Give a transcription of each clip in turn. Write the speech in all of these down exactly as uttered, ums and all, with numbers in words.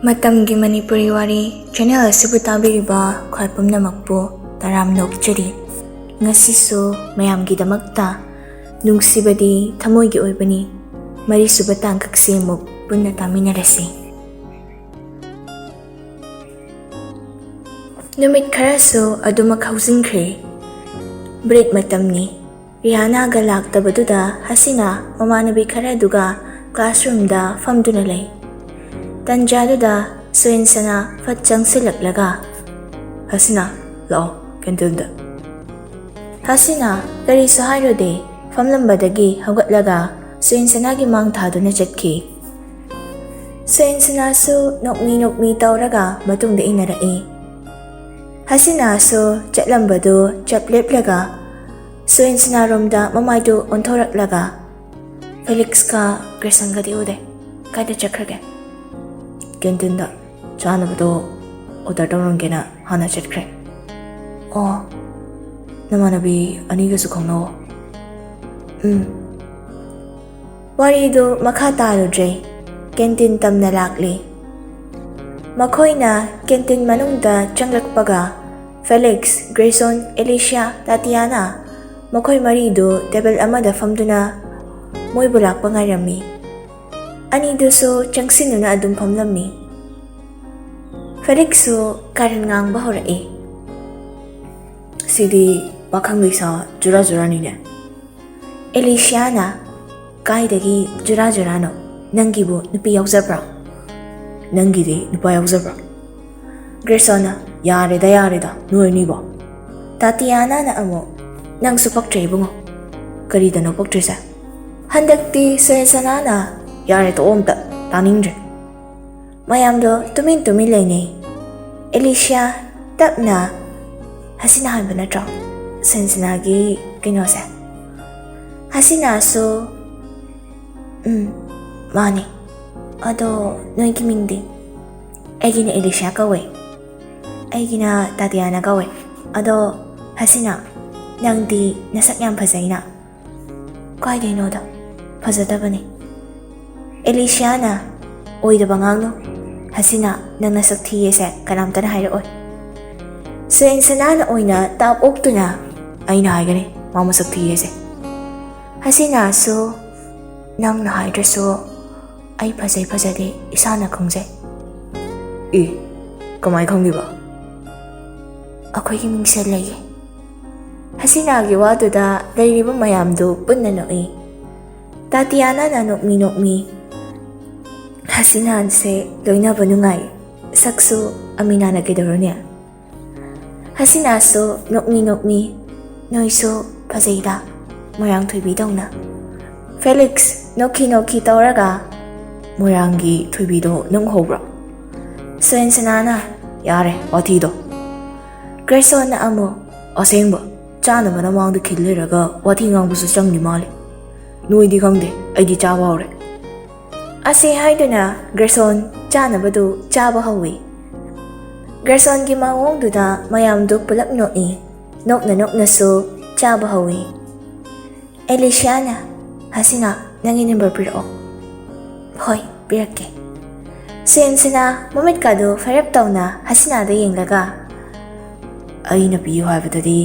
ꯃꯇꯝꯒꯤ ꯃꯅꯤꯄꯨꯔꯤ ꯋꯥꯔꯤ ꯆꯦꯅꯦꯜ ꯑꯁꯤꯕꯨ ꯇꯥꯕꯤꯔꯤꯕ ꯈ꯭ꯋꯥꯏ ꯄꯨꯝꯅꯃꯛꯄꯨ ꯇꯔꯥꯝꯅ ꯑꯣꯛꯆꯔꯤ꯫ ꯉꯁꯤꯁꯨ ꯃꯌꯥꯝꯒꯤꯗꯃꯛꯇ ꯅꯨꯡꯁꯤꯕꯗꯤ ꯊꯃꯣꯏꯒꯤ ꯑꯣꯏꯕꯅꯤ꯫ ꯃꯔꯤꯁꯨꯕ ꯇꯥꯡꯀꯛꯁꯤ ꯑꯃꯨꯛ ꯄꯨꯟꯅ ꯇꯥꯃꯤꯟꯅꯔꯁꯤ꯫ ꯅꯨꯃꯤꯠ ꯈꯔꯁꯨ ꯑꯗꯨꯃꯛ ꯍꯧꯖꯤꯟꯈ꯭ꯔꯦ꯫ ꯕ꯭ꯔꯦꯛ ꯃꯇꯝꯅꯤ꯫ ꯔꯤꯍꯥꯅꯥꯒ ꯂꯥꯛꯇꯕꯗꯨꯗ ꯍꯁꯤꯅꯥ ꯃꯃꯥꯟꯅꯕꯤ ꯈꯔꯗꯨꯒ ꯀ꯭ꯂꯥꯁꯔꯨꯝꯗ ꯐꯝꯗꯨꯅ ꯂꯩ꯫ ꯇꯟꯖꯥꯗꯨꯗ ꯁꯣꯌꯦꯟꯁꯅꯥ ꯐꯠ ꯆꯪꯁꯤꯜꯂꯛꯂꯒ, "ꯍꯁꯤꯅꯥ, ꯂꯥꯛꯑꯣ, ꯀꯦꯟꯇꯤꯟꯗ꯫" ꯍꯁꯤꯅꯥ ꯀꯔꯤꯁꯨ ꯍꯥꯏꯔꯨꯗꯦ꯫ ꯐꯝꯂꯝꯕꯗꯒꯤ ꯍꯧꯒꯠꯂꯒ ꯁꯣꯌꯦꯟꯁꯅꯥꯒꯤ ꯃꯥꯡ ꯊꯥꯗꯨꯅ ꯆꯠꯈꯤ꯫ ꯁꯣꯌꯦꯟꯁꯅꯥꯁꯨ ꯅꯣꯛꯃꯤ ꯅꯣꯛꯃꯤ ꯇꯧꯔꯒ ꯃꯇꯨꯡꯗ ꯏꯟꯅꯔꯛꯏ꯫ ꯍꯁꯤꯅꯥꯁꯨ ꯆꯠꯂꯝꯕꯗꯨ ꯆꯞ ꯂꯦꯞꯂꯒ ꯁꯣꯌꯦꯟꯁꯅꯥꯔꯣꯝꯗ ꯃꯃꯥꯏꯗꯨ ꯑꯣꯟꯊꯣꯔꯛꯂꯒ, "ꯐꯦꯂꯤꯛꯁꯀ ꯒ꯭ꯔꯦꯁꯟꯒꯗꯤ ꯎꯗꯦ꯫ ꯀꯥꯏꯗ ꯆꯠꯈ꯭ꯔꯒꯦ?" "ꯀꯦꯟꯇꯤꯟꯗ ꯆꯥꯅꯕꯗꯣ ꯑꯣꯔꯗꯔ ꯇꯧꯔꯝꯒꯦꯅ ꯍꯥꯟꯅ ꯆꯠꯈ꯭ꯔꯦ꯫" "ꯑꯣ, ꯅꯃꯥꯟꯅꯕꯤ ꯑꯅꯤꯒꯁꯨ ꯈꯪꯅꯧꯑꯣ꯫" "ꯎꯝ꯫" ꯋꯥꯔꯤꯗꯨ ꯃꯈꯥ ꯇꯥꯔꯨꯗ꯭ꯔꯦ꯫ ꯀꯦꯟꯇꯤꯟ ꯇꯝꯅ ꯂꯥꯛꯂꯤ꯫ ꯃꯈꯣꯏꯅ ꯀꯦꯟꯇꯤꯟ ꯃꯅꯨꯡꯗ ꯆꯪꯂꯛꯄꯒ ꯐꯦꯂꯤꯛꯁ, ꯒ꯭ꯔꯦꯁꯣꯟ, ꯑꯦꯂꯤꯁꯤꯌꯥ, ꯇꯥꯇꯤꯌꯥꯅꯥ ꯃꯈꯣꯏ ꯃꯔꯤꯗꯨ ꯇꯦꯕꯜ ꯑꯃꯗ ꯐꯝꯗꯨꯅ ꯃꯣꯏꯕꯨ ꯂꯥꯛꯄ ꯉꯥꯏꯔꯝꯃꯤ꯫ ꯑꯅꯤꯗꯨꯁꯨ ꯆꯪꯁꯤꯟꯗꯨꯅ ꯑꯗꯨꯝ ꯐꯝꯂꯝꯃꯤ꯫ ꯐꯦꯂꯤꯛꯁꯁꯨ ꯀꯥꯔꯟ ꯉꯥꯡꯕ ꯍꯧꯔꯛꯏ꯫ "ꯁꯤꯗꯤ ꯄꯥꯈꯪ ꯂꯩꯁꯥ ꯖꯨꯔꯥ ꯖꯨꯔꯥꯅꯤꯅꯦ꯫" ꯑꯦꯂꯤꯁꯤꯌꯥꯅ, "ꯀꯥꯏꯗꯒꯤ ꯖꯨꯔꯥ ꯖꯨꯔꯥꯅꯣ? ꯅꯪꯒꯤꯕꯨ ꯅꯨꯄꯤ ꯌꯥꯎꯖꯕ꯭ꯔꯣ?" "ꯅꯪꯒꯤꯗꯤ ꯅꯨꯄꯥ ꯌꯥꯎꯖꯕ꯭ꯔꯣ?" ꯒ꯭ꯔꯦꯁꯣꯟꯅ, "ꯌꯥꯔꯦꯗ, ꯌꯥꯔꯦꯗ, ꯅꯣꯏ ꯑꯅꯤꯕꯣ꯫" ꯇꯥꯇꯤꯌꯥꯅꯥꯅ ꯑꯃꯨꯛ, "ꯅꯪꯁꯨ ꯄꯛꯇ꯭ꯔꯦ ꯏꯕꯨꯡꯉꯣ꯫" "ꯀꯔꯤꯗꯅꯣ ꯄꯛꯇ꯭ꯔꯤꯁꯦ?" ꯍꯟꯗꯛꯇꯤ ꯁꯣꯌꯦꯟꯁꯅꯥꯅ, "ꯌꯥꯔꯦ, ꯇꯣꯛꯑꯣ, ꯑꯝꯇ ꯇꯥꯅꯤꯡꯗ꯭ꯔꯦ꯫" ꯃꯌꯥꯝꯗꯣ ꯇꯨꯃꯤꯟ ꯇꯨꯃꯤꯟ ꯂꯩꯅꯩ꯫ ꯑꯦꯂꯤꯁꯤꯌꯥ ꯇꯞꯅ, "ꯍꯁꯤꯅꯥ ꯍꯥꯏꯕ ꯅꯠꯇ꯭ꯔꯣ ꯁꯣꯌꯦꯟꯁꯅꯥꯒꯤ ꯀꯩꯅꯣꯁꯦ?" ꯍꯁꯤꯅꯥꯁꯨ, "ꯎꯝ, ꯃꯥꯅꯦ꯫ ꯑꯗꯣ ꯅꯣꯏꯒꯤ ꯃꯤꯡꯗꯤ?" "ꯑꯩꯒꯤꯅ ꯑꯦꯂꯤꯁꯤꯌꯥ ꯀꯧꯋꯦ꯫" "ꯑꯩꯒꯤꯅ ꯇꯥꯇꯤꯌꯥꯅꯥ ꯀꯧꯋꯦ꯫ ꯑꯗꯣ ꯍꯁꯤꯅꯥ, ꯅꯪꯗꯤ ꯅꯁꯛ ꯌꯥꯝ ꯐꯖꯩꯅ꯫" "ꯀꯥꯏꯗꯩꯅꯣꯗ, ꯐꯖꯗꯕꯅꯤ꯫" ꯑꯦꯂꯤꯁꯤꯌꯥꯅ, "ꯑꯣꯏꯗꯕ ꯉꯥꯡꯅꯨ, "ꯍꯁꯤꯅꯥ, ꯅꯪ ꯅꯁꯛ ꯊꯤꯌꯦꯁꯦ ꯀꯅꯥꯝꯇꯅ ꯍꯥꯏꯔꯛꯑꯣꯏ꯫" ꯁꯨꯌꯦꯟꯁꯅꯥꯅ ꯑꯣꯏꯅ ꯇꯥꯞ ꯑꯣꯛꯇꯨꯅ, "ꯑꯩꯅ ꯍꯥꯏꯒꯅꯤ ꯃꯥ ꯃꯁꯛ ꯊꯤꯌꯦꯁꯦ꯫" ꯍꯁꯤꯅꯥꯁꯨ, "ꯅꯪꯅ ꯍꯥꯏꯗ꯭ꯔꯁꯨ ꯑꯩ ꯐꯖꯩ ꯐꯖꯗꯦ ꯏꯁꯥꯅ ꯈꯪꯖꯩ꯫" "ꯑꯦ, ꯀꯃꯥꯏ ꯈꯪꯉꯤꯕ?" "ꯑꯩꯈꯣꯏꯒꯤ ꯃꯤꯡꯁꯦꯜ ꯂꯩꯌꯦ꯫" ꯍꯁꯤꯅꯥꯒꯤ ꯋꯥꯗꯨꯗ ꯂꯩꯔꯤꯕ ꯃꯌꯥꯝꯗꯨ ꯄꯨꯟꯅ ꯅꯣꯛꯏ꯫ ꯇꯥꯇꯤꯌꯥꯅꯥꯅ ꯅꯣꯛꯃꯤ ꯅꯣꯛꯃꯤ, "ꯍꯁꯤꯅꯥꯁꯦ ꯂꯣꯏꯅꯕ ꯅꯨꯡꯉꯥꯏ, ꯁꯛꯁꯨ ꯑꯃꯤꯅꯥꯅ ꯀꯩꯗꯧꯔꯨꯅꯤ?" ꯍꯁꯤꯅꯥꯁꯨ ꯅꯣꯛꯃꯤ ꯅꯣꯛꯃꯤ, "ꯅꯣꯏꯁꯨ ꯐꯖꯩꯗ, ꯃꯣꯏꯔꯥꯡ ꯊꯣꯏꯕꯤꯗꯧꯅ꯫" ꯐꯦꯂꯤꯛꯁ ꯅꯣꯛꯈꯤ ꯅꯣꯛꯈꯤ ꯇꯧꯔꯒ, "ꯃꯣꯏꯔꯥꯡꯒꯤ ꯊꯣꯏꯕꯤꯗꯣ ꯅꯪ ꯎꯍꯧꯕ꯭ꯔꯣ?" ꯁꯨꯌꯦꯟꯁꯅꯥꯅ, "ꯌꯥꯔꯦ ꯋꯥꯊꯤꯗꯣ꯫" ꯒ꯭ꯔꯦꯁꯣꯟꯅ ꯑꯃꯨꯛ, "ꯑꯁꯦꯡꯕ, ꯆꯥꯅꯕ ꯅꯃꯥꯡꯗ ꯈꯤꯜ ꯂꯩꯔꯒ ꯋꯥꯊꯤ ꯉꯥꯡꯕꯁꯨ ꯆꯪꯉꯤ ꯃꯥꯜꯂꯦ꯫ ꯅꯣꯏꯗꯤ ꯈꯪꯗꯦ, ꯑꯩꯗꯤ ꯆꯥꯕ ꯍꯧꯔꯦ꯫" ꯑꯁꯤ ꯍꯥꯏꯗꯨꯅ ꯒ꯭ꯔꯦꯁꯣꯟ ꯆꯥꯅꯕꯗꯨ ꯆꯥꯕ ꯍꯧꯏ꯫ ꯒ꯭ꯔꯦꯁꯣꯟꯒꯤ ꯃꯑꯣꯡꯗꯨꯗ ꯃꯌꯥꯝꯗꯨ ꯄꯨꯂꯞ ꯅꯣꯛꯏ꯫ ꯅꯣꯛꯅ ꯅꯣꯛꯅꯁꯨ ꯆꯥꯕ ꯍꯧꯏ꯫ ꯑꯦꯂꯤꯁꯤꯌꯥꯅ, "ꯍꯁꯤꯅꯥ, ꯅꯪꯒꯤ ꯅꯝꯕꯔ ꯄꯤꯔꯛꯑꯣ꯫" "ꯍꯣꯏ, ꯄꯤꯔꯛꯀꯦ꯫" ꯁꯦꯟꯁꯤꯅ ꯃꯃꯤꯠꯀꯥꯗꯨ ꯐꯩꯔꯞ ꯇꯧꯅ ꯍꯁꯤꯅꯥꯗ ꯌꯦꯡꯂꯒ, "ꯑꯩꯅ ꯄꯤꯌꯨ ꯍꯥꯏꯕꯗꯗꯤ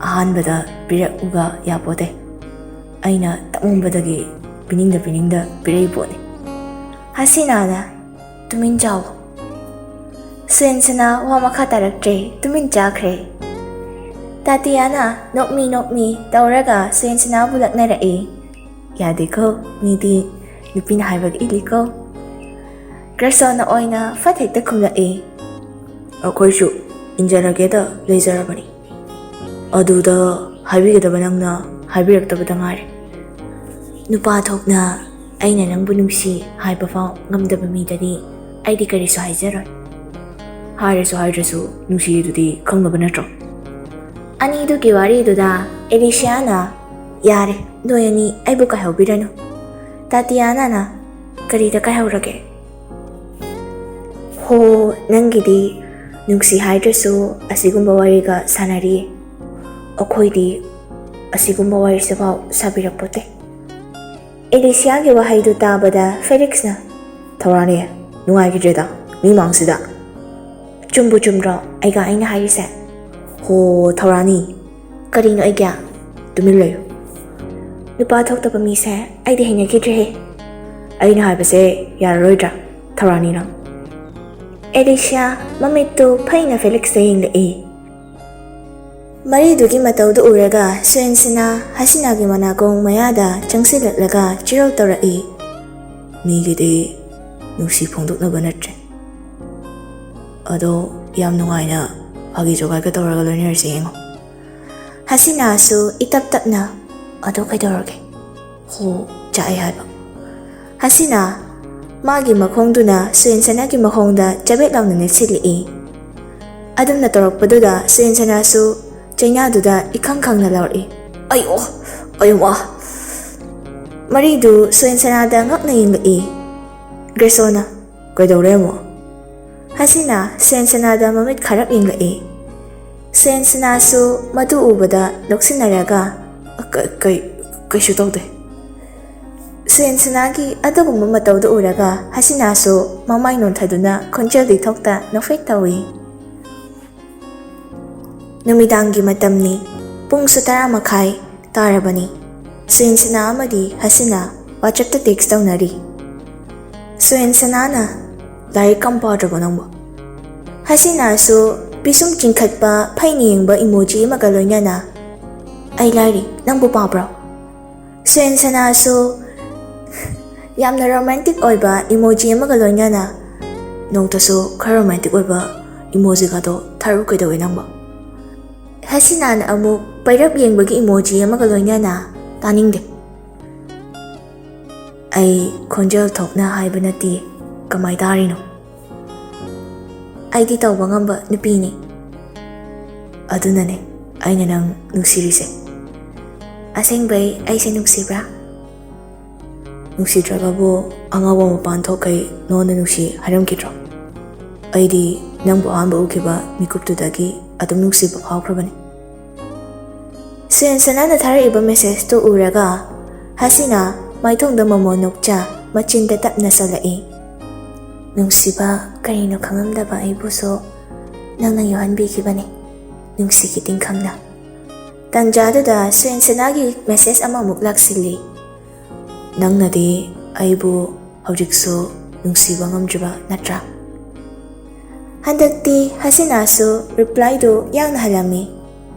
ꯑꯍꯥꯟꯕꯗ ꯄꯤꯔꯛꯎꯒ ꯌꯥꯄꯣꯠꯇꯦ꯫ ꯑꯩꯅ ꯇꯛꯉꯝꯕꯗꯒꯤ ꯄꯤꯅꯤꯡꯗ ꯄꯤꯅꯤꯡꯗ ꯄꯤꯔꯛꯏ ꯄꯣꯠꯅꯤ꯫" ꯍꯁꯤꯅꯥꯅ, "ꯇꯨꯃꯤꯟ ꯆꯥꯎ꯫" ꯁꯦꯟꯁꯤꯅ ꯋꯥ ꯃꯈꯥ ꯇꯥꯔꯛꯇ꯭ꯔꯦ, ꯇꯨꯃꯤꯟ ꯆꯥꯈ꯭ꯔꯦ꯫ ꯇꯥꯇꯤꯌꯥꯅ ꯅꯣꯛꯃꯤ ꯅꯣꯛꯃꯤ ꯇꯧꯔꯒ ꯁꯦꯟꯁꯤꯅꯥꯕꯨ ꯂꯛꯅꯔꯛꯏ꯫ "ꯌꯥꯗꯦꯀꯣ, ꯃꯤꯗꯤ ꯅꯨꯄꯤꯅ ꯍꯥꯏꯕꯒ ꯏꯜꯂꯤꯀꯣ꯫" ꯒ꯭ꯔꯦꯁꯣꯟꯅ ꯑꯣꯏꯅ ꯐꯠ ꯍꯦꯛꯇ ꯈꯨꯝꯂꯛꯏ꯫ "ꯑꯩꯈꯣꯏꯁꯨ ꯏꯟꯖꯔꯒꯦꯗ ꯂꯩꯖꯔꯕꯅꯤ꯫ ꯑꯗꯨꯗ ꯍꯥꯏꯕꯤꯒꯗꯕ ꯅꯪꯅ ꯍꯥꯏꯕꯤꯔꯛꯇꯕꯗ ꯉꯥꯏꯔꯦ꯫" "ꯅꯨꯄꯥ ꯊꯣꯛꯅ ꯑꯩꯅ ꯅꯪꯕꯨ ꯅꯨꯡꯁꯤ ꯍꯥꯏꯕ ꯐꯥꯎ ꯉꯝꯗꯕ ꯃꯤꯗꯗꯤ ꯑꯩꯗꯤ ꯀꯔꯤꯁꯨ ꯍꯥꯏꯖꯔꯣꯏ꯫" "ꯍꯥꯏꯔꯁꯨ ꯍꯥꯏꯗ꯭ꯔꯁꯨ ꯅꯨꯡꯁꯤꯌꯦꯗꯨꯗꯤ ꯈꯪꯉꯕ ꯅꯠꯇ꯭ꯔꯣ?" ꯑꯅꯤꯗꯨꯒꯤ ꯋꯥꯔꯤꯗꯨꯗ ꯑꯦꯂꯤꯁꯤꯌꯥꯅ, "ꯌꯥꯔꯦ, ꯅꯣꯏ ꯑꯅꯤ ꯑꯩꯕꯨ ꯀꯥꯏꯍꯧꯕꯤꯔꯅꯨ꯫" ꯇꯥꯇꯤꯌꯥꯅꯥꯅ, "ꯀꯔꯤꯗ ꯀꯥꯏꯍꯧꯔꯒꯦ?" "ꯍꯣ, ꯅꯪꯒꯤꯗꯤ ꯅꯨꯡꯁꯤ ꯍꯥꯏꯗ꯭ꯔꯁꯨ ꯑꯁꯤꯒꯨꯝꯕ ꯋꯥꯔꯤꯒ ꯁꯥꯟꯅꯔꯤꯌꯦ꯫ ꯑꯩꯈꯣꯏꯗꯤ ꯑꯁꯤꯒꯨꯝꯕ ꯋꯥꯔꯤꯁꯤꯐꯥꯎ ꯁꯥꯕꯤꯔꯛꯄꯣꯠꯇꯦ꯫" ꯑꯦꯂꯤꯁꯤꯌꯥꯒꯤ ꯋꯥꯍꯩꯗꯨ ꯇꯥꯕꯗ ꯐꯦꯂꯤꯛꯁꯅ, "ꯊꯧꯔꯥꯅꯤ, ꯅꯨꯡꯉꯥꯏꯈꯤꯗ꯭ꯔꯦꯗ ꯃꯤ ꯃꯥꯡꯁꯤꯗ꯫ ꯆꯨꯝꯕꯨ ꯆꯨꯝꯗ꯭ꯔꯣ ꯑꯩꯒ ꯑꯩꯅ ꯍꯥꯏꯔꯤꯁꯦ? ꯍꯣ, ꯊꯧꯔꯥꯅꯤ, ꯀꯔꯤꯅꯣ ꯑꯩꯒꯤ? ꯇꯨꯃꯤꯟ ꯂꯩꯌꯨ꯫ ꯅꯨꯄꯥ ꯊꯣꯛꯇꯕ ꯃꯤꯁꯦ ꯑꯩꯗꯤ ꯍꯩꯅꯈꯤꯗ꯭ꯔꯦꯍꯦ꯫ ꯑꯩꯅ ꯍꯥꯏꯕꯁꯦ ꯌꯥꯔꯔꯣꯏꯗ꯭ꯔꯥ, ꯊꯧꯔꯥꯅꯤ ꯅꯪ? ꯑꯦꯂꯤꯁꯤꯌꯥ ꯃꯃꯤꯠꯇꯨ ꯐꯩꯅ ꯐꯦꯂꯤꯛꯁꯇ ꯌꯦꯡꯂꯛꯏ꯫ ꯃꯔꯤꯗꯨꯒꯤ ꯃꯇꯧꯗꯨ ꯎꯔꯒ ꯁꯨꯌꯦꯟꯁꯤꯅ ꯍꯁꯤꯅꯥꯒꯤ ꯃꯅꯥꯀꯣꯡ ꯃꯌꯥꯗ ꯆꯪꯁꯤꯜꯂꯛꯂꯒ ꯆꯤꯔꯧ ꯇꯧꯔꯛꯏ꯫ ꯃꯤꯒꯤꯗꯤ ꯅꯨꯡꯁꯤ ꯐꯣꯡꯗꯣꯛꯅꯕ ꯅꯠꯇ꯭ꯔꯦ꯫ ꯑꯗꯣ ꯌꯥꯝ ꯅꯨꯡꯉꯥꯏꯅ ꯐꯥꯒꯤ ꯖꯣꯒꯥꯏꯒ ꯇꯧꯔꯒ ꯂꯣꯏꯅꯔꯁꯦ ꯌꯦꯡꯉꯣ꯫ ꯍꯁꯤꯅꯥꯁꯨ ꯏꯇꯞ ꯇꯞꯅ, "ꯑꯗꯣ ꯀꯩꯗꯧꯔꯒꯦ?" ꯍꯣ, ꯆꯥꯛꯑꯦ ꯍꯥꯏꯕ꯫ ꯍꯁꯤꯅꯥ ꯃꯥꯒꯤ ꯃꯈꯣꯡꯗꯨꯅ ꯁꯨꯌꯦꯟꯁꯅꯥꯒꯤ ꯃꯈꯣꯡꯗ ꯆꯕꯦꯠ ꯂꯥꯎꯅ ꯅꯦꯠꯁꯤꯜꯂꯛꯏ꯫ ꯑꯗꯨꯝꯅ ꯇꯧꯔꯛꯄꯗꯨꯗ ꯁꯨꯌꯦꯟꯁꯅꯥꯁꯨ ꯆꯩꯅꯥꯗꯨꯗ ꯏꯈꯪ ꯈꯪꯅ ꯂꯥꯎꯔꯛꯏ, "ꯑꯌꯣ! ꯑꯌꯣ ꯃꯥ!" ꯃꯔꯤꯗꯨ ꯁꯨꯌꯦꯟꯁꯅꯥꯗ ꯉꯛꯅ ꯌꯦꯡꯂꯛꯏ꯫ ꯒ꯭ꯔꯦꯁꯣꯅ, "ꯀꯩꯗꯧꯔꯦ ꯑꯃꯨꯛ?" ꯍꯁꯤꯅꯥ ꯁꯨꯌꯦꯟꯁꯅꯥꯗ ꯃꯃꯤꯠ ꯈꯥꯔꯞ ꯌꯦꯡꯂꯛꯏ꯫ ꯁꯨꯌꯦꯟꯁꯅꯥꯁꯨ ꯃꯗꯨ ꯎꯕꯗ ꯅꯣꯛꯁꯤꯟꯅꯔꯒ, "ꯀ-, ꯀꯩ-, ꯀꯩꯁꯨ ꯇꯧꯗꯦ꯫" ꯁꯨꯌꯦꯟꯁꯅꯥꯒꯤ ꯑꯗꯨꯒꯨꯝꯕ ꯃꯇꯧꯗꯨ ꯎꯔꯒ ꯍꯁꯤꯅꯥꯁꯨ ꯃꯃꯥꯏ ꯅꯣꯟꯊꯗꯨꯅ ꯈꯣꯟꯖꯦꯜꯗꯤ ꯊꯣꯛꯇ ꯅꯣꯛꯐꯦꯠ ꯇꯧꯏ꯫ ꯅꯨꯃꯤꯗꯥꯡꯒꯤ ꯃꯇꯝꯅꯤ꯫ ꯄꯨꯡꯁꯨ ꯇꯔꯥ ꯃꯈꯥꯏ ꯇꯥꯔꯕꯅꯤ꯫ ꯁꯨꯌꯦꯟꯁꯅꯥ ꯑꯃꯗꯤ ꯍꯁꯤꯅꯥ WhatsApp-ꯇ text ꯇꯧꯅꯔꯤ꯫ ꯁꯨꯌꯦꯟꯁꯅꯥꯅ, "ꯂꯥꯏꯔꯤꯛ ꯀꯝ ꯄꯥꯗ꯭ꯔꯕꯣ ꯅꯪꯕꯣ?" ꯍꯁꯤꯅꯥꯁꯨ ꯄꯤꯁꯨꯝ ꯆꯤꯡꯈꯠꯄ ꯐꯩꯅ ꯌꯦꯡꯕ emoji ꯑꯃꯒ ꯂꯣꯏꯅꯅ, "ꯑꯩ ꯂꯥꯏꯔꯤ, ꯅꯪꯕꯨ ꯄꯥꯕ꯭ꯔꯣ?" ꯁꯨꯌꯦꯟꯁꯅꯥꯁꯨ ꯌꯥꯝꯅ romantic ꯑꯣꯏꯕ emoji ꯑꯃꯒ ꯂꯣꯏꯅꯅ, "ꯅꯣꯡꯇꯁꯨ ꯈꯔ romantic ꯑꯣꯏꯕ emoji-ꯒꯗꯣ ꯊꯥꯔꯛꯎ ꯀꯩꯗꯧꯋꯦ ꯅꯪꯕꯣ?" ꯍꯁꯤꯅꯥꯅ ꯑꯃꯨꯛ ꯄꯩꯔꯞ ꯌꯦꯡꯕꯒꯤ emoji ꯑꯃꯒ ꯂꯣꯏꯅꯅ, "ꯇꯥꯅꯤꯡꯗꯦ꯫" "ꯑꯩ ꯈꯣꯟꯖꯦꯜ ꯊꯣꯛꯅ ꯍꯥꯏꯕ ꯅꯠꯇꯦ, ꯀꯃꯥꯏ ꯇꯥꯔꯤꯅꯣ? ꯑꯩꯗꯤ ꯇꯧꯕ ꯉꯝꯕ ꯅꯨꯄꯤꯅꯤ꯫ ꯑꯗꯨꯅꯅꯦ ꯑꯩꯅ ꯅꯪ ꯅꯨꯡꯁꯤꯔꯤꯁꯦ꯫" "ꯑꯁꯦꯡꯕꯩ ꯑꯩꯁꯦ ꯅꯨꯡꯁꯤꯕ꯭ꯔꯥ?" "ꯅꯨꯡꯁꯤꯗ꯭ꯔꯒꯕꯨ ꯑꯉꯥꯎꯕ ꯃꯄꯥꯟ ꯊꯣꯛꯈꯩ ꯅꯉꯣꯟꯗ ꯅꯨꯡꯁꯤ ꯍꯥꯏꯔꯝꯈꯤꯗ꯭ꯔꯣ? ꯑꯩꯗꯤ ꯅꯪꯕꯨ ꯑꯍꯥꯟꯕ ꯎꯈꯤꯕ ꯃꯤꯀꯨꯞꯇꯨꯗꯒꯤ ꯑꯗꯨꯝ ꯅꯨꯡꯁꯤꯕ ꯐꯥꯎꯈ꯭ꯔꯕꯅꯤ꯫" ꯁꯨꯌꯦꯟꯁꯅꯥꯅ ꯊꯥꯔꯛꯏꯕ message-ꯇꯨ ꯎꯔꯒ ꯍꯁꯤꯅꯥ ꯃꯥꯏꯊꯣꯡꯗ ꯃꯣꯃꯣꯟ ꯅꯣꯛꯆ ꯃꯆꯤꯟꯗ ꯇꯞꯅ ꯁꯣꯜꯂꯛꯏ꯫ ꯅꯨꯡꯁꯤꯕ ꯀꯔꯤꯅꯣ ꯈꯪꯂꯝꯗꯕ ꯑꯩꯕꯨꯁꯨ ꯅꯪꯅ ꯌꯧꯍꯟꯕꯤꯈꯤꯕꯅꯤ, ꯅꯨꯡꯁꯤꯒꯤ ꯇꯤꯡꯈꯪꯅ꯫ ꯇꯟꯖꯥꯗꯨꯗ ꯁꯨꯌꯦꯟꯁꯅꯥꯒꯤ message ꯑꯃꯃꯨꯛ ꯂꯥꯛꯁꯤꯜꯂꯤ꯫ "ꯅꯪꯅꯗꯤ ꯑꯩꯕꯨ ꯍꯧꯖꯤꯛꯁꯨ ꯅꯨꯡꯁꯤꯕ ꯉꯝꯗ꯭ꯔꯤꯕ ꯅꯠꯇ꯭ꯔꯥ?" ꯍꯟꯗꯛꯇꯤ ꯍꯁꯤꯅꯥꯁꯨ replyꯗꯨ ꯌꯥꯡꯅ ꯍꯜꯂꯝꯃꯤ꯫